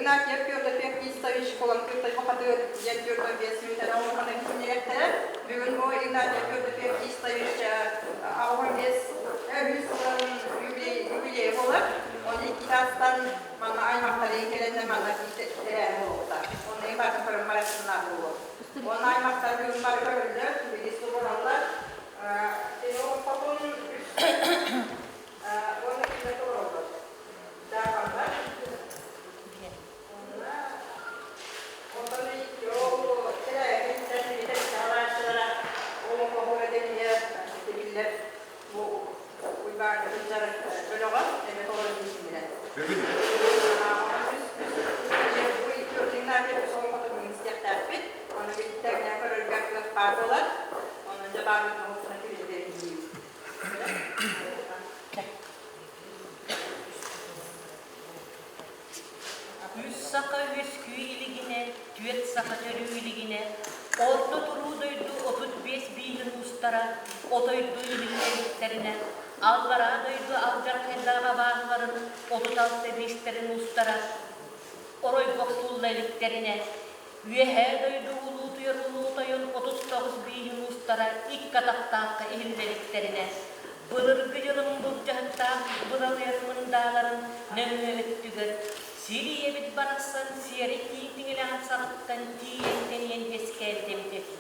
Игнатьев Петр Феоктистович Кулан Кыртай Бухатыыр диэн 45 мүнүүтэ улахан иһитиннэриэхтэрэ. Бүгүн бу Игнатьев Петр Феоктистович 85 үс сылын юбилейа буолар. Оны икки таастан манна аймахтарын кэлэннэр манна тэрээһин буолуохта. Оны бары көрөн барасыннар буолуо. Оны аймахтар бүгүн бары көрөллөр, билис олороллор. Хотун уонна кинилэр толороллор. Бүгүн Үс саха үөскүү илигинэ, түөрт саха төрүү илигинэ, орто туруу дойду 35 бииһин уустара отойду илигинэ аллараа дойду алдьархайдаах абааһыларын 36 биистэрин уустара оройго охсулла иликтэринэ, Үөһээ дойду улуутуйар улуу тойон 39 бииһин уустара икки атахтаахха иһиллэ иликтэринэ, былыргы дьылым былдьаһыктаах быралыйар мындааларын нөҥүө өттүгэр сир ийэбит барахсан сиэри тииҥ тиҥилэҕин саҕаттан тиийэн тэнийэн үөскээбит эбитэ үһү.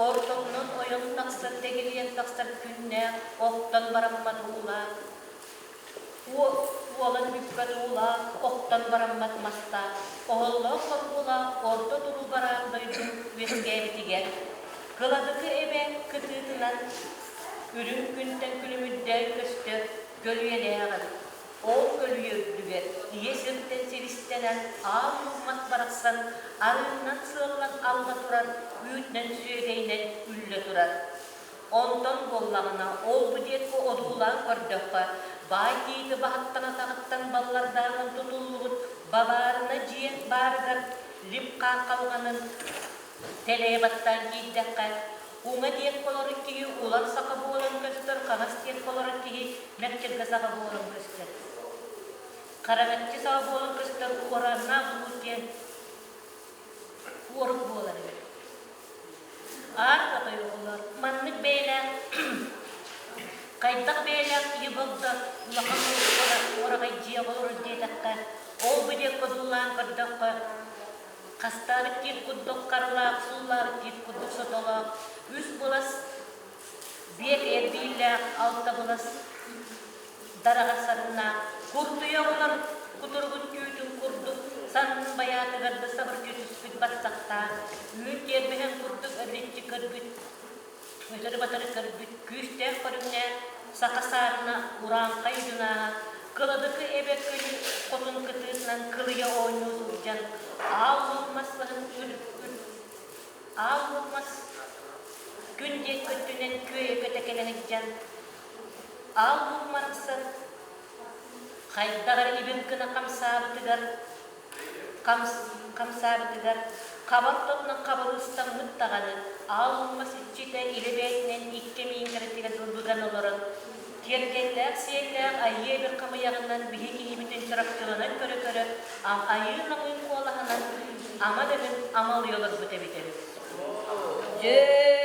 Ортотунан ойон тахсар тэгилийэн тахсар күннээх охтон бараммат уулаах Уолан бүппэт уулаах, охтон бараммат мастаах, оһоллоох хоргуулаах орто туруу бараан дойду үөскээбитигэр, Кыладыкы эбэ кытыытынан үрүҥ күнтэн күлүмүрдээн көстөр көлүйэлээҕин, ол көлүйэ үрдүгэр ийэ сиртэн силистэнэн аал мас барахсан арыыннан сыаллан алла турар, үүтүнэн сүөгэйинэн үллэ турар. Онтон буоллаҕына, ол-бу диэки одуулаан көрдөххө, баай тиити баһыттан атаҕыттан баллардаанын тутуллубут бабаарына дьиэ баарыгар лип хааххалҕанын тэлэйэ баттаан киирдэххэ, уҥа диэки олорор киһи улар саха буолан көстөр, хаҥас диэки олорор киһи мэкчиргэ саха буолан көстөр. Хараҥаччы саха буолан көстөр уорааннаах улуу диэн уорук буолар эбит. Аар хотой оҕолор маннык бэйэлээх хайдах бэйэлээх киһи булда улахан уораҕай дьиэ олорор диэтэххэ, ол бу диэки одуулаан көрдөххө, хастаабыт тиит курдук харылаах, сууллаабыт тиит курдук сотолоох, үс былас биэт эрбииллээх, алта былас дараҕар сарыннаах, куртуйа оҕолор кутуругун түүтүн курдук саннын байаатыгар да сабырчы түспүт баттахтаах, үүн тиэрбэһин курдук эргиччи көрбүт, өтөрү-батары көрбүт, күүстээх көрүҥнээх саха саарына урааҥхай дьунааһа Кыладыкы эбэ күнү хотун кытыытынан кылыйа оонньуу сылдьан аал мас баһын аал мас күн диэки өттүнэн күөйэ көтө кэлэн илдьэн Аал барахсан хайдах эрэ ибил гына хамсаабытыгар хамсаабытыгар хабар тотунан хабырыыстаммыт даҕаны аал мас иччитэ илэ бэйэтинэн икки эмиийин кэрэтигэр быган олорон тиэргэннээх сиэллээх айыы эбир хамыйаҕынан биһи киһибитин чарапчыланан көрө-көрө айыы намыын куолаһынан ама дэмин амалыйа олорбут эбит үһү. Оҕом барахсан.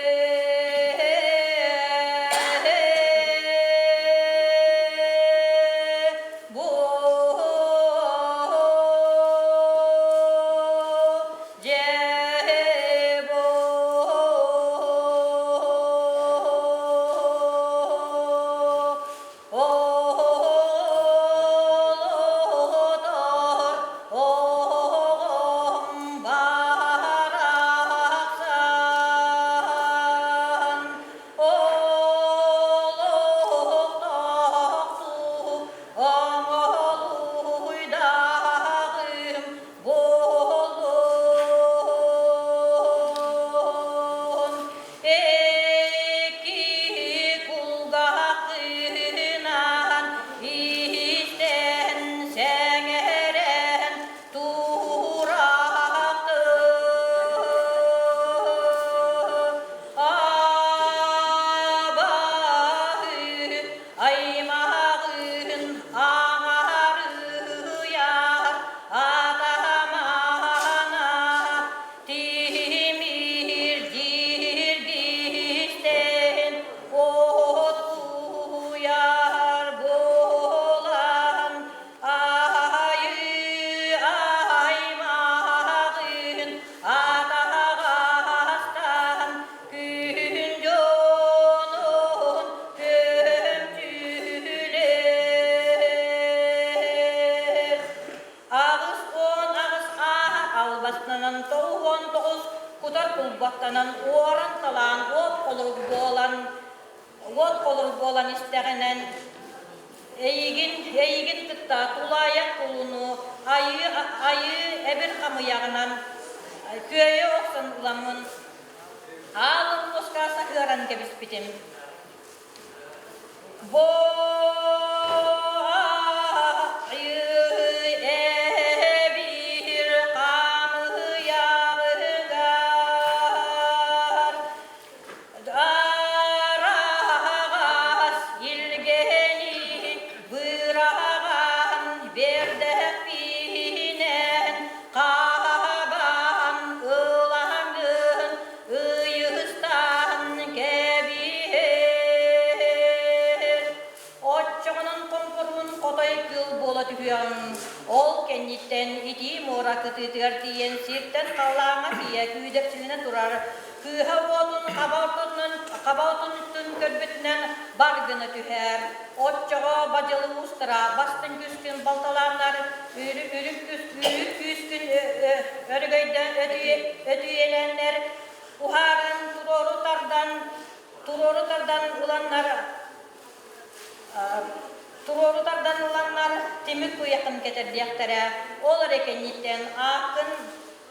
кулуннанан 99 кутар кулбаттанан уоран-талаан уот холорук буолан уот холорук буолан истэҕинэн эйигин эйигин кытта тулаайах кулуну айыы айыы эбир хамыйаҕынан күөйэ охсон ыламмын аалым муска саһыаран кэбиспитим. Бо эбир хамыйаҕыгар Араҕас илгэни быраҕан биэрдэхпинэн хабан ылаҥын ыйыстан кэбиһэр. Оччоҕунан хомпоруун хотой кыыл буола түһүөҕүҥ. Ол кэнниттэн итии муора кытыытыгар тиийэн сиртэн халлааҥҥа тиийэ күүдэпчилэнэ турар кыыһа уотун хаба ортотунан хаба отунуттан көрбүтүнэн бар гына түһэр. Оччоҕо бадьылы уустара бастыҥ күскүн балталааннар үрүк үрүк күүскүн өрөгөйдөөн өтүйэлээннэр уһааран туруору тардан туруору тардан ыланнар Туруору тардан ыланнар тимир куйахын кэтэрдиэхтэрэ, ол эрэ кэнниттэн ааккын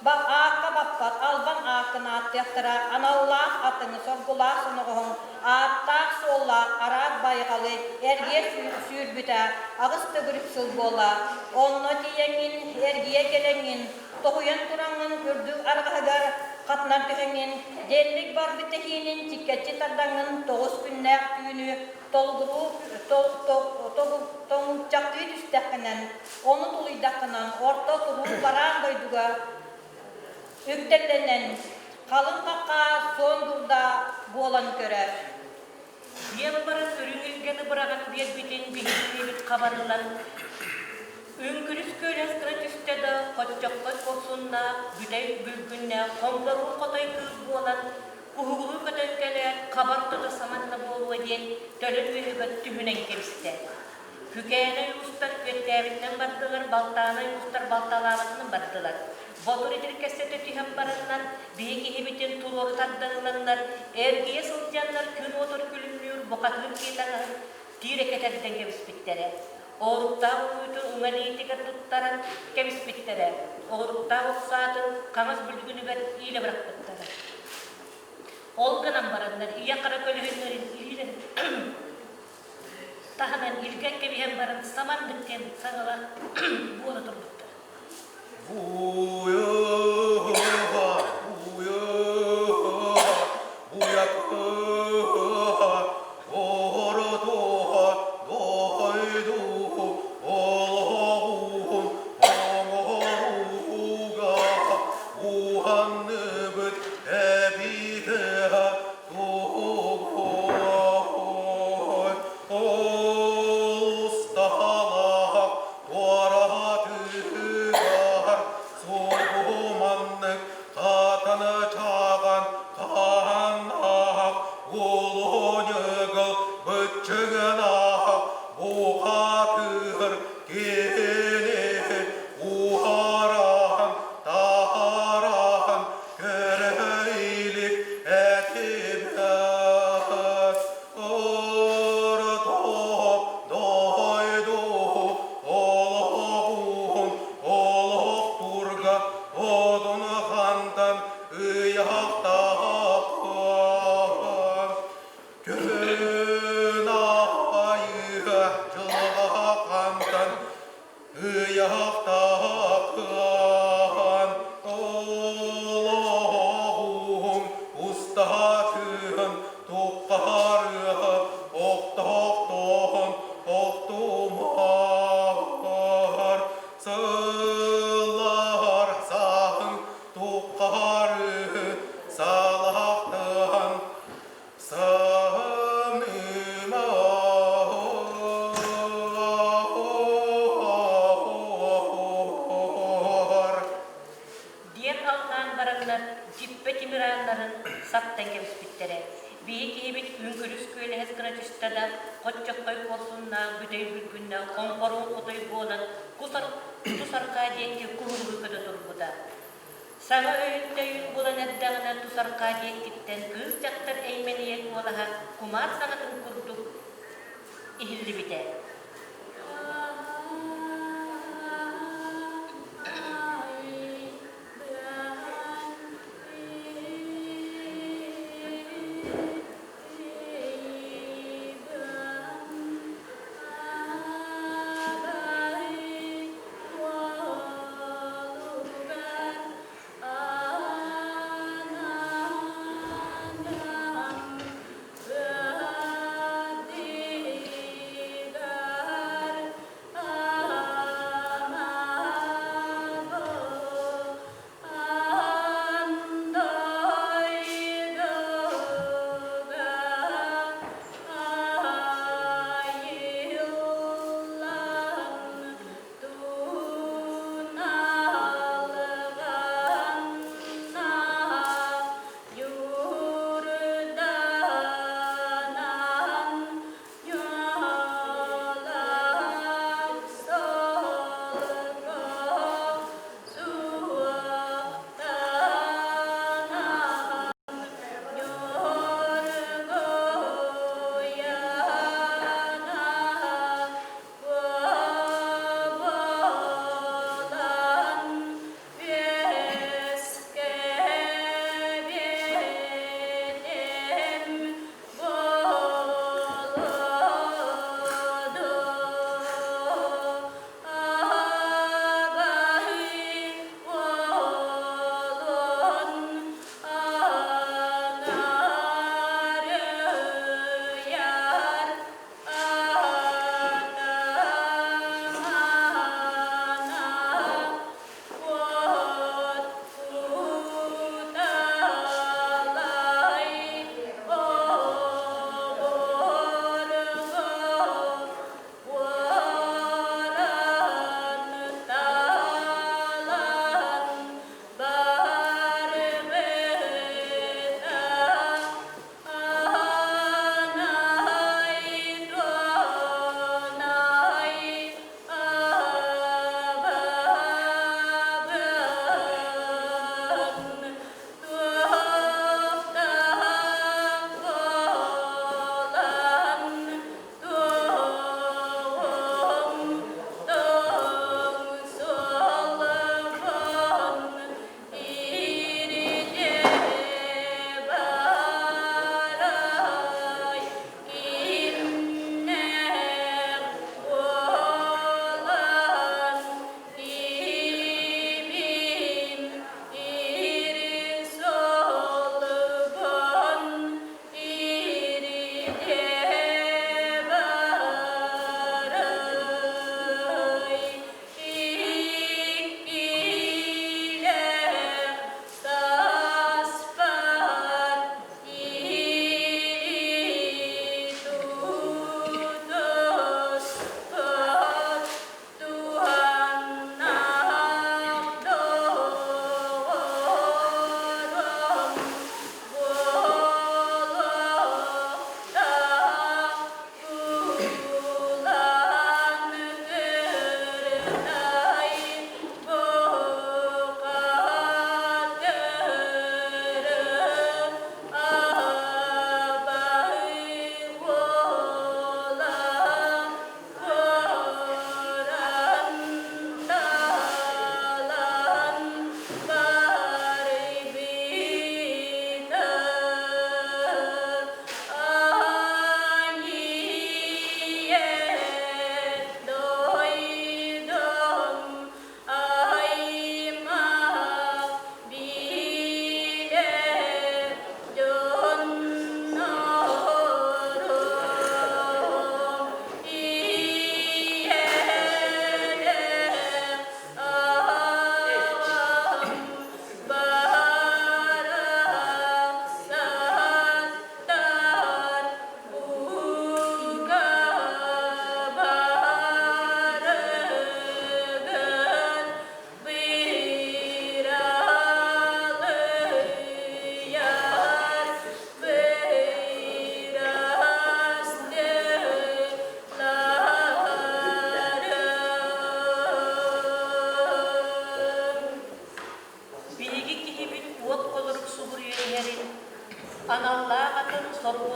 аакка баппат албан ааккын ааттыахтара, аналлаах атыҥы, соргулаах соноҕоһуҥ, ааттаах-суоллаах араат байҕалы эргийэ сүүрбүтэ аҕыс төгүрүк сыл буолла. Онно тиийэҥҥин, эргийэ кэлэҥҥин, тоһуйан тураҥҥын үрдүк арҕаһыгар хатынан түһэҥҥин, дэллик барбыт тэһиинин чиккэччи тардаҥҥын тоҕус күннээх түүнү толгуруу тоҥуччахтыы түстэххинэн, ону тулуйдаххынан орто туруу бараан дойдуга үктэллэнэн, халыҥ хахха суон дурда буолан көрөр. Диэн баран үрүҥ илгэни быраҕан биэрбитин биһиги хабарыллан Үҥкүрүс күөлэс гына түстэ да, хоччоххой куорсуннаах, бүтэй бүлгүннээх, хоҥкоруу хотой кыыл буолан, куһугуруу көтөн кэлээт, хабар тото саманна буолуо диэн төлөн үөһүгэр түһүнэн кэбистэ. Күкээнэй уустар күөттээбитинэн бардылар, Балтаанай уустар балталаабытынан бардылар. Ботур итиркэссэтэ түһэн бараннар, биһи киһибитин туруору тардан ыланнар, эргийэ сылдьаннар күн уотур күлүмнүүр бухатыыр киһи таҥаһын тиирэ кэтэрдэн кэбиспиттэрэ. Ооруктаах уруутун уҥа илиитигэр туттаран кэбиспиттэрэ, оҕуруктаах уксаатын хаҥас бүлгүнүгэр иилэ бырахпыттара. Ол гынан бараннар ийэ-хара көлөһүннэрин илиилэрин таһынан илгэн кэбиһэн баран саманнык диэн саҥалаах буола турбуттар. Туоратыгар суолгуманнык хатана чааҕан хааннаах улуньугул быччыгынаах бухатыыр кини уһараан таһараан көрө илик этибэт Орто дойду олоҕун олохтуурга одун хантан ыйахтаахпын. Күн аайы дьылҕа хантан Ыйахтааххын олоҕуҥ устатын туххарыа охтохтоон охтумар сыллар саһын туххары салахтан Диэн алҕаан бараннар, дьиппэ тимир ааннарын саптан кэбиспиттэрэ. Биһи киһибит үҥкүрүс күөлэһэс гына түстэ да, хоччоххой куорсуннаах, бүтэй бүлгүннээх, хоҥхоруун хотой буолан, кус арҕаа диэки куһуругу көтө турбута. Саҥа өйүн-төйүн булан эрдэҕинэ тус арҕаа диэкиттэн кыыс дьахтар эймэнийэ куолаһа кумаар саҥатын курдук иһиллибитэ.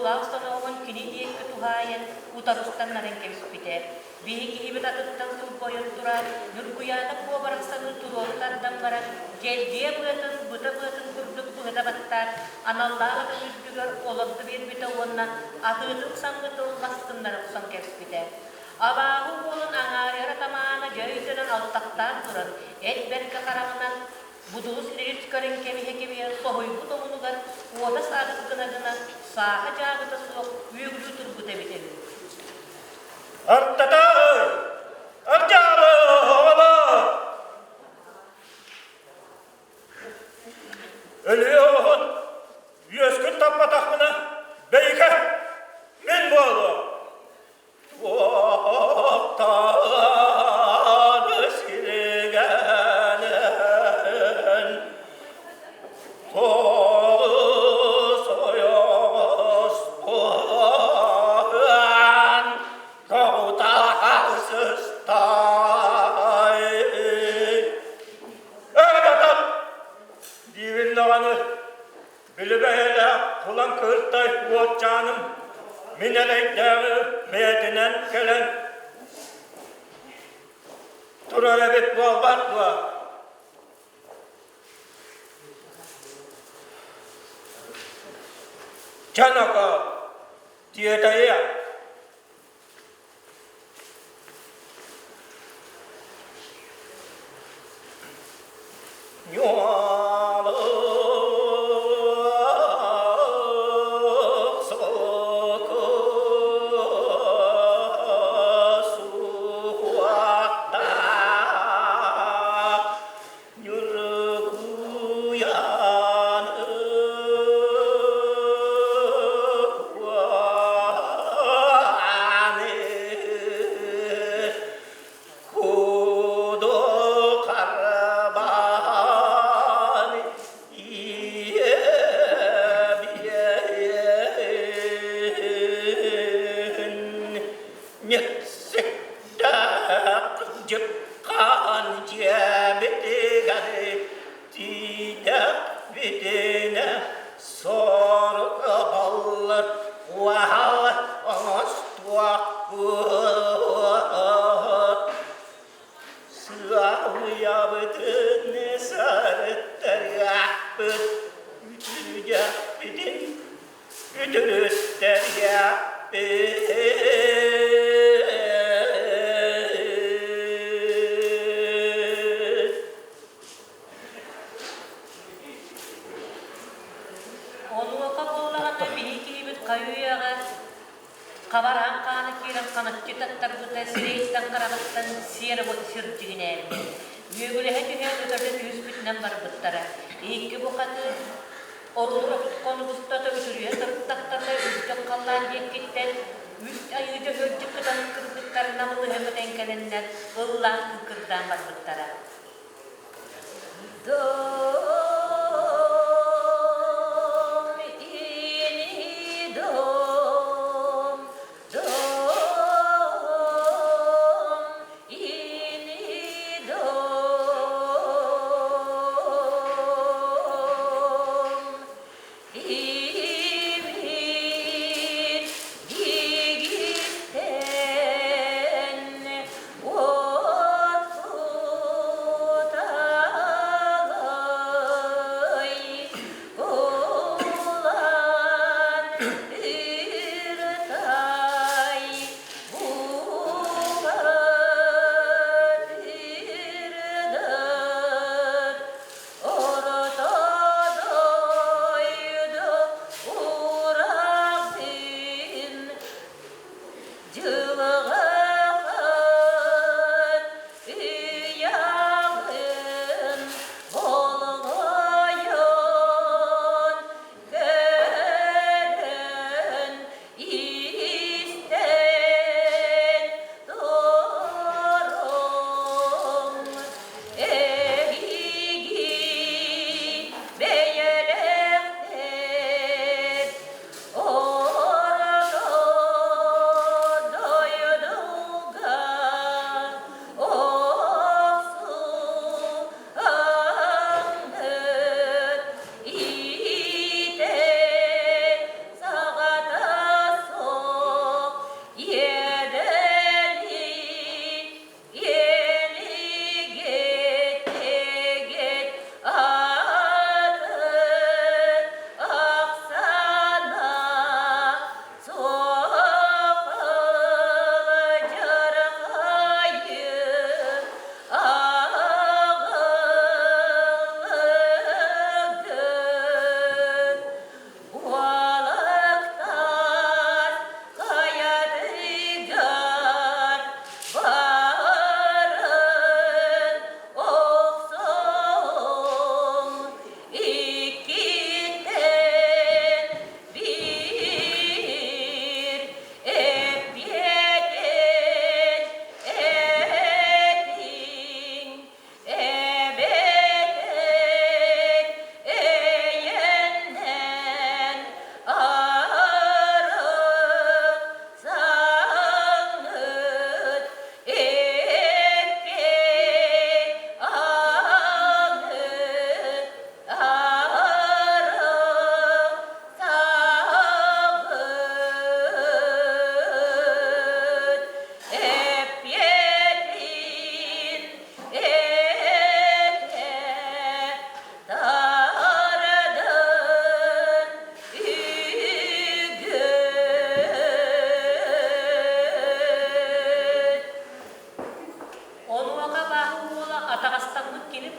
Кулаах соноҕоһун кини диэки туһаайан утарыстаннаран кэбиспитэ. Биһи киһибит атыттан сылбойон туран, Ньургуйаана Куо барахсаны туруору тардан баран, дьэлдьиэ быатын, быта быатын курдук быһыта баттаан, аналлаах атын үрдүгэр олордо биэрбитэ уонна атыытын саммытын лас гыннара охсон кэбиспитэ. Абааһы уолун аҥаарыйар атамаана дьэ өйдөнөн алтахтаан туран, эт бэркэ хараҕынан Будулус илирис көрөн кэбиһэ-кэбиһэ соһуйбут омунугар уота саадыс гына-гына сааһа дьаабыта суох үөгүлүү турбута эбитэ үһү. Артатаай! Ардьаалы оҕолоор! Өлүө оҕоһун үөскүн таппатахпына бэйикэ мин буолуом! Туохтааны сиригэнэн тоҕус ойоҕос буолан тоҕутаһа сыстай. Эбэтэр диибин даҕаны Били бэйэлээх кулан кыыртай уолчааным мин эрэйдээҕи бэйэтинэн кэлэн турар эбит буолбат дуо? Чэ, ноко, тиэтэйиэ. Ньургуйан ыкуаны Куду харбаан иэбиэн Ньыксыкта дьыпхаан дьиэбитигэр тиийдэхпитинэ сорго баллар уаһал оҥостуохпут. Сыалыйабытын сарыттарыахпыт, үтүрүйэхпитин үтүрүстэриэхпит. Онуоха буоллаҕына биһи киһибит хайы-үйэҕэ хабараан хаана киирэн ханаччы таттарбыта сирэйиттэн-хараҕыттан сиэрэ уот сирдьигинээбитэ. Үөгүлэһэ түһээт утарыта түһүспүтүнэн барбыттара. Икки бухатыыр орулур хонук устата үтүрүйэ сырыттахтарына үрдүк халлаан диэккиттэн үс айыы дьөһүөлдьүт кыталык кыргыттар намылыһа көтөн кэлэннэр ыллаан кыыкырдаан барбыттара. Дом ини дом, дом ини дом. Имин дигиттен отун.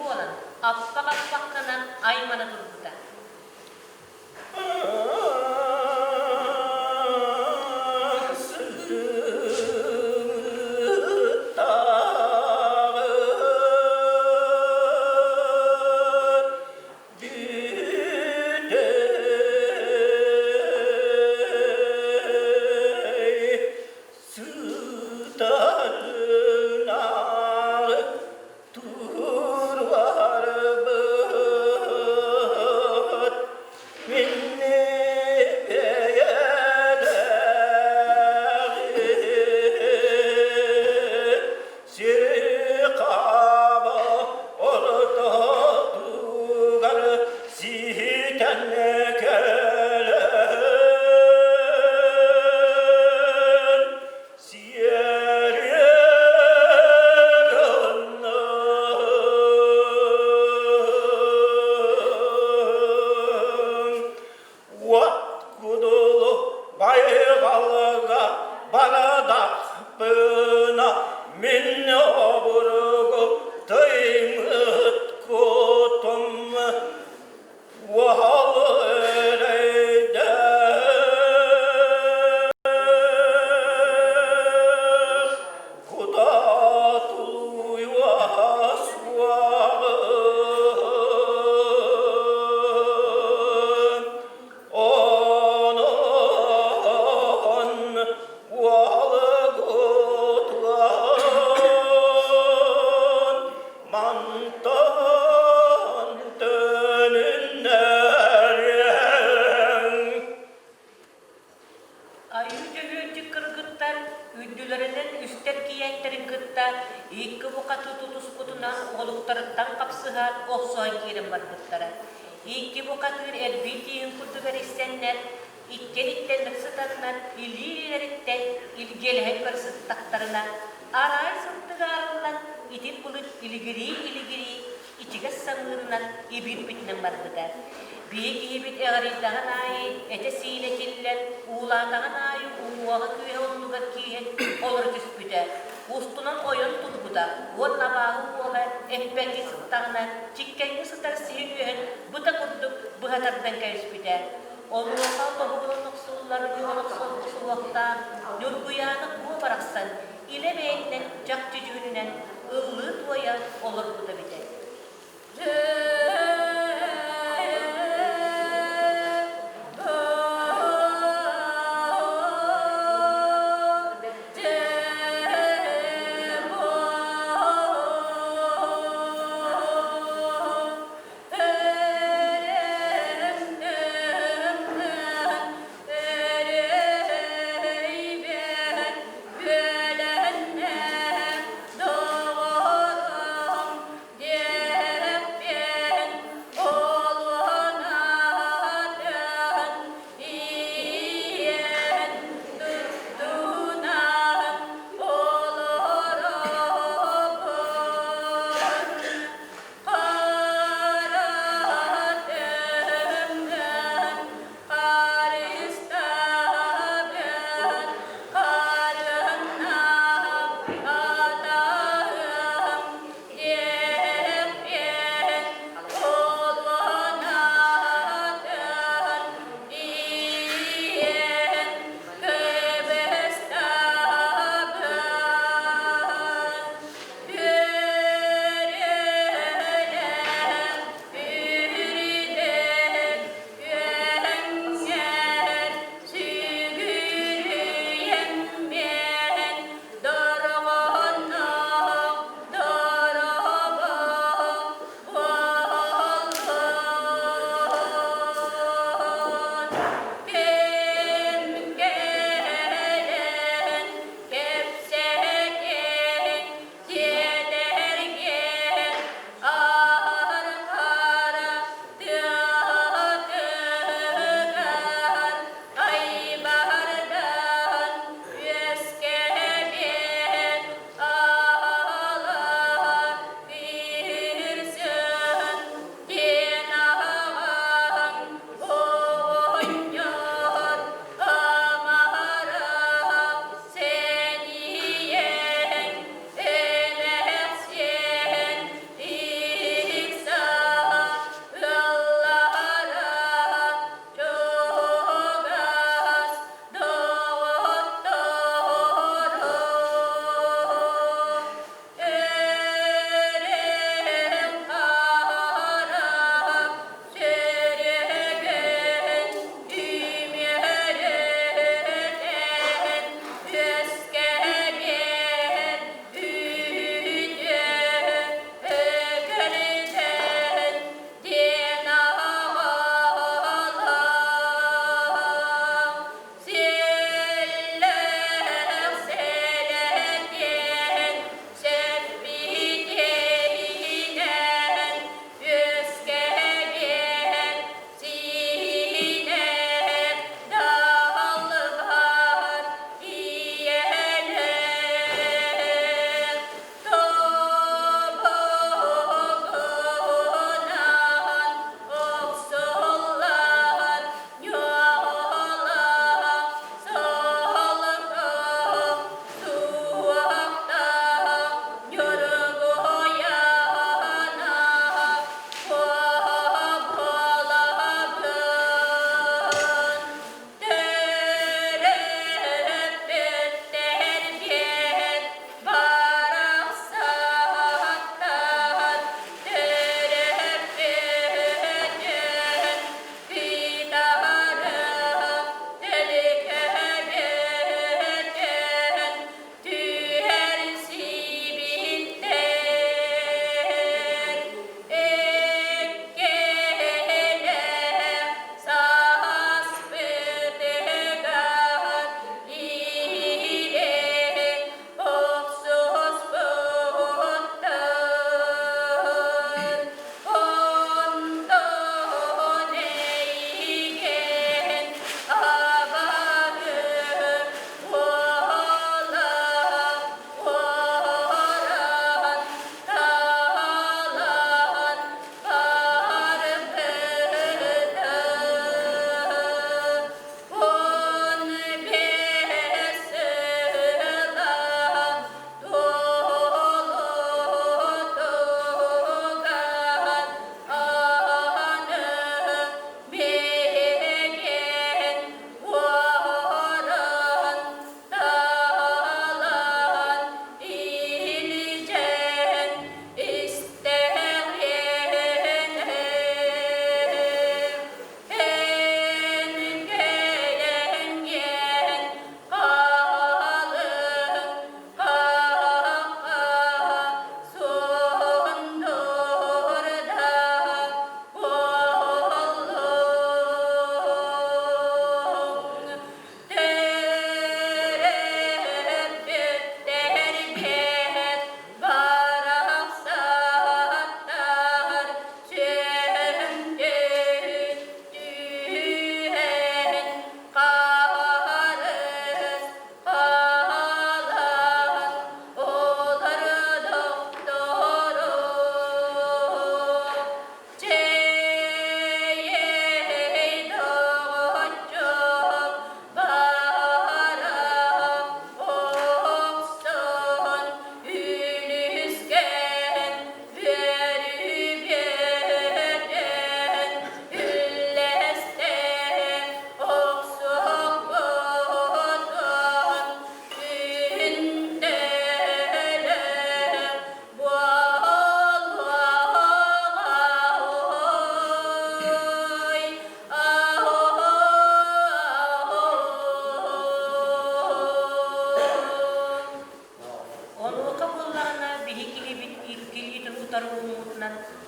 буолан, аппах-аппах гынан аймана турбута. Сытарынаар турарбыт минни бэйэлэҕин сири хаба ортотугар ситэн кэлэн Уот кудулу байҕалга барадахпына мин обургу тыймыт кутум Уол эрэйдээх кута тулуйуо суоҕун онон уолугутугар Мантан төнүннэриэҥ. Айыы дьөһүөлдьүт кыргыттар үрдүлэринэн үстэр кийээттэрин кытта икки бухатыы тутуспутунан олуктарыттан хапсыһан охсуһан киирэн барбыттара. Икки бухатыыр эрбии тииһин курдук эристэннэр, иккиэн сытаннар илии-илиилэриттэн илгиэлэһэн көрө сыттахтарына, Арай сылтыга арыллан, итин былыт илигирии-илигирии ичигэс самыырынан ибиирбитинэн барбыта. Биһи киһибит эҕирийдэҕин аайы этэ-сиинэ киллэн, уулаатаҕын аайы уҥуоҕа күүһэ оннугар кииһэн олоро түспүтэ. Устунан ойон турбута уонна абааһы уола эппэҥҥэ сыттаҕына, чиккэҥҥэ сытар сиһин үөһүн быта курдук быһа тардан кэбиспитэ. Онуоха тобугунан охсуллар ньуолах суһуохтаах Ньургуйаана куо барахсан илэ бэйэтинэн чахчы дьүһүнүнэн ыллыы-туойа олорбута эбитэ. Эрэйбэт үөлэннэ доҕорум.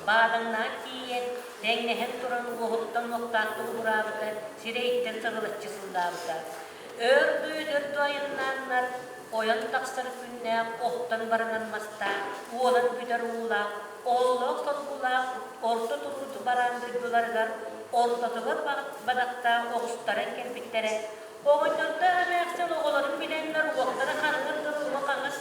Баадаҥнаан тиийэн, тэҥнэһэн туран уоһуттан уохтаахтык убураабыта, сирэйиттэн сырылаччы сыллаабыта. Өр да өтөр да айаннааннар, ойон тахсар күннээх охтон баранар мастаах, уолан бүтэр уулаах, оҕолоох-соргулаах орто турууту бараан дойдуларыгар ортотугар бадахтаах оҕустаран кэлбиттэрэ. Оҕонньордоох эмээхсин оҕолорун билэннэр уохтара ханнык да уҥа-хаҥас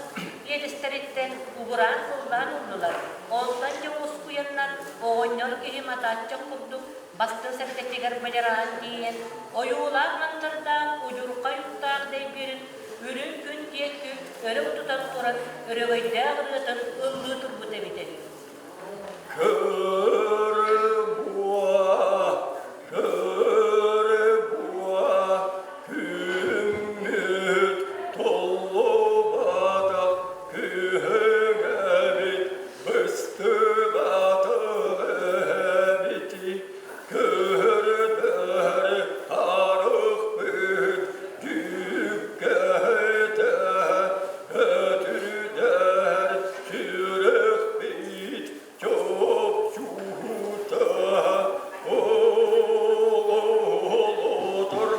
иэдэстэриттэн убураан-сыллаан ыллылар. Онтон дьэ уоскуйаннар оҕонньор киһи матааччах курдук бастыҥ сэргэтигэр бадьараан тиийэн, ойуулаах мандардаах удьурхай уктаах дэйбиирин үрүҥ күн диэки өрө утутан туран өрөгөйдөөх ырыатын ыллыы турбут эбитэ үһү. Көрө-буа, көрө-буа, күммүт толлубатах күһүҥэбит быстыбатах эбити Көрдөр тарыхпыт дьүккэтэ өтүрдэр сүрэхпит чопчута оҕолотор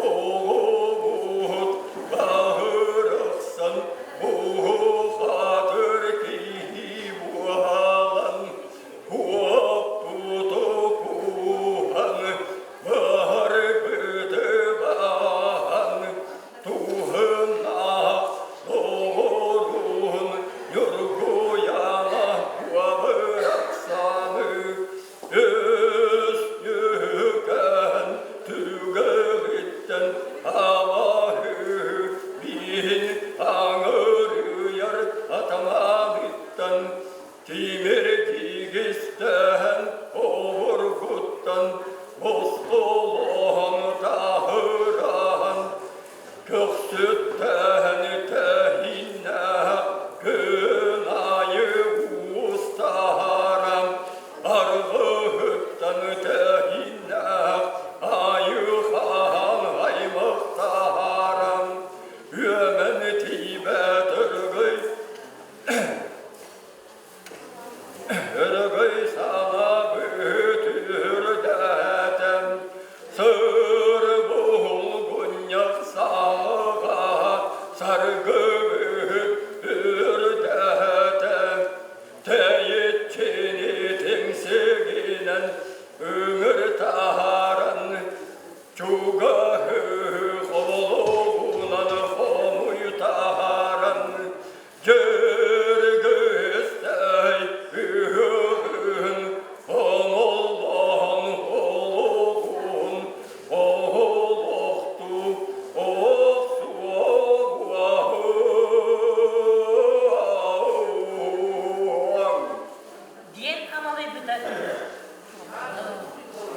оҕобут баһырахсан бухатыр киһи буолан Куоппуту кууһан, барбыты баһан, туһуннаах доҕорун Ньургуйаана куобырахсаны өстүкэн түгэҕиттэн абаһы биһин аҥырыйар атаманыттан Тимир тигистэ.